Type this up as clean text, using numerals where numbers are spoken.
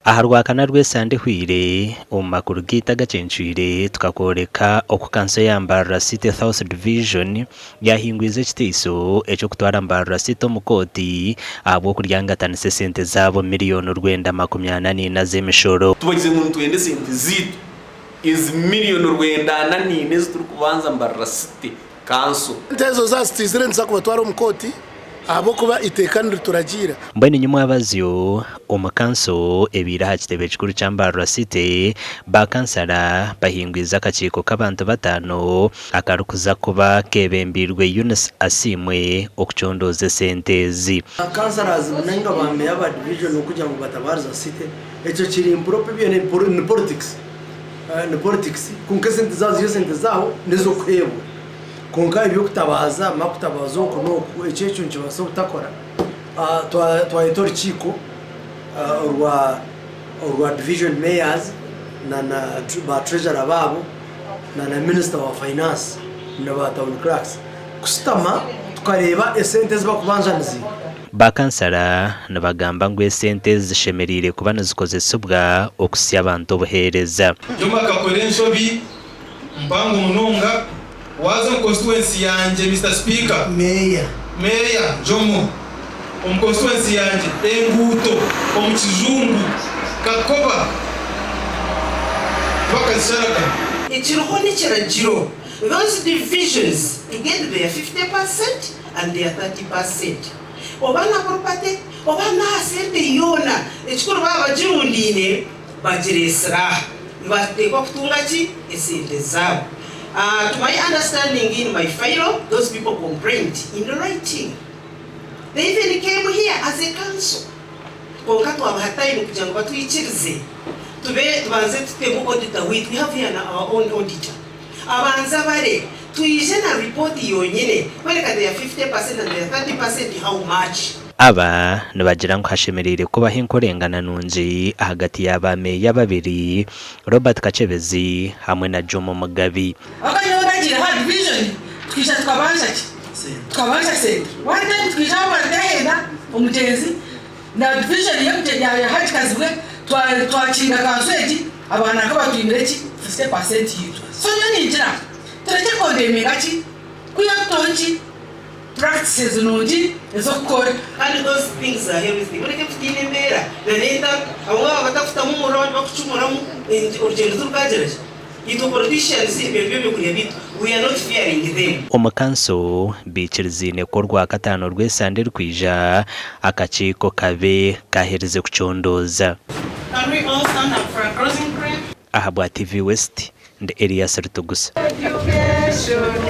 Aha Rwakana rw'esande ehweire, omu makuru gaitu agacencwire tukakworeka oku kanso ya Mbarara City South Division yaahingwize ekiteiso eky'okutwara Mbarara City omu kooti ahabw'okuryangatanisa esente zaabo miriyoni 944 z'emishoro. Tubagize ngu nitwenda esente zaitu ezi miriyoni 94 ezi turikubanza Mbarara City Kanso. Ente ezo zaaba zitaizire nituza kubatwara omu kooti ahabw'okuba eiteeka nirituragiira. Mbwenu nyimwabazyo, omu kanso ebaire aha kitebe kikuru kya Mbarara City, ba kansara bahingwize akakiiko k'abantu bataano akarikuza kuba kebembeirwe Eunice Asiimwe okucondooza esente ezi. Ba councillors nainga ba meya ba division okugira ngu batabaariza city ekyo kiri improper ebyo ni politics ni politics kwonka esente zaabo ziri esente zaabo n'ezokuheebwa kwonka eby'okutabaaza mara kutabaaza oku n'oku ekyo ekyo nikibaasa obutakora Twayeta orukiiko orwa orwa division mayors na na ba treasurer baabo na na minister wa finance na ba town clerks kusutama tukareeba esente ezi barikubanja nizinga. Ba kansara nibagamba ngu esente ezi zishemereire kuba nizikozesibwa okuhitsya abantu obuheereza. Jomo akakora enshobi mpango munonga. Waaza omu constituency yangye Mister Speaker, Meeya. Meeya Jomo, omu constituency yangye enguuto omu Kijungu, Kakoba tibakazisharaga. Ekiriho n'ekiragiro, those divisions to get their 50% and their 30% oba na property oba n'aha sente yoona, ekikuru baaba bagirundaine bagireetsire aha, nibateekwa kutunga ki? Esente zaabo. To my understanding in my file, those people complained in writing. They even came here as a council. Kwonka twabaha time kugira ngu batwikirize tube tubanze tutemu auditor waitu. We have here our own auditor. Abanze abare, twije na report yonyine kwereka their 50% and their 30% how much. Aba nibagira ngu hashemereire kubaho enkorengana nungi ahagati ya ba meeya babiri, Robert Kakyebezi hamwe na Jomo Mugabi. Ahabw'okuba nyowe nagiire aha division twija tukabanja ki? Tukabanja sente. One time twija aho Baryahenda omugyenzi na division ya Hajji Kazibwe twakinga kanso egi abaana nka batwimire ki? 50% yaitu. So nyowe ningira turekye kondeminga ki? Kwihaho tutaho ki? Practices nungi ez'okukora. Kandi those things are healthy. Mureke kutiina embeera na n'entaro. Abamwe baba batakutamu omuriro abandi bakucumuramu, orugyendo tirukagira gye. Itwe politicians ebyo nibyo byokurya byaitu, we are not fearing them. Omu kanso, baikirizaine ku orwakataano rw'esande erikwija, akakiiko kabe kaaherize kucondooza. Can we all stand up for a closing prayer? Ahabwa TV West, ndi Elias Rutugusa.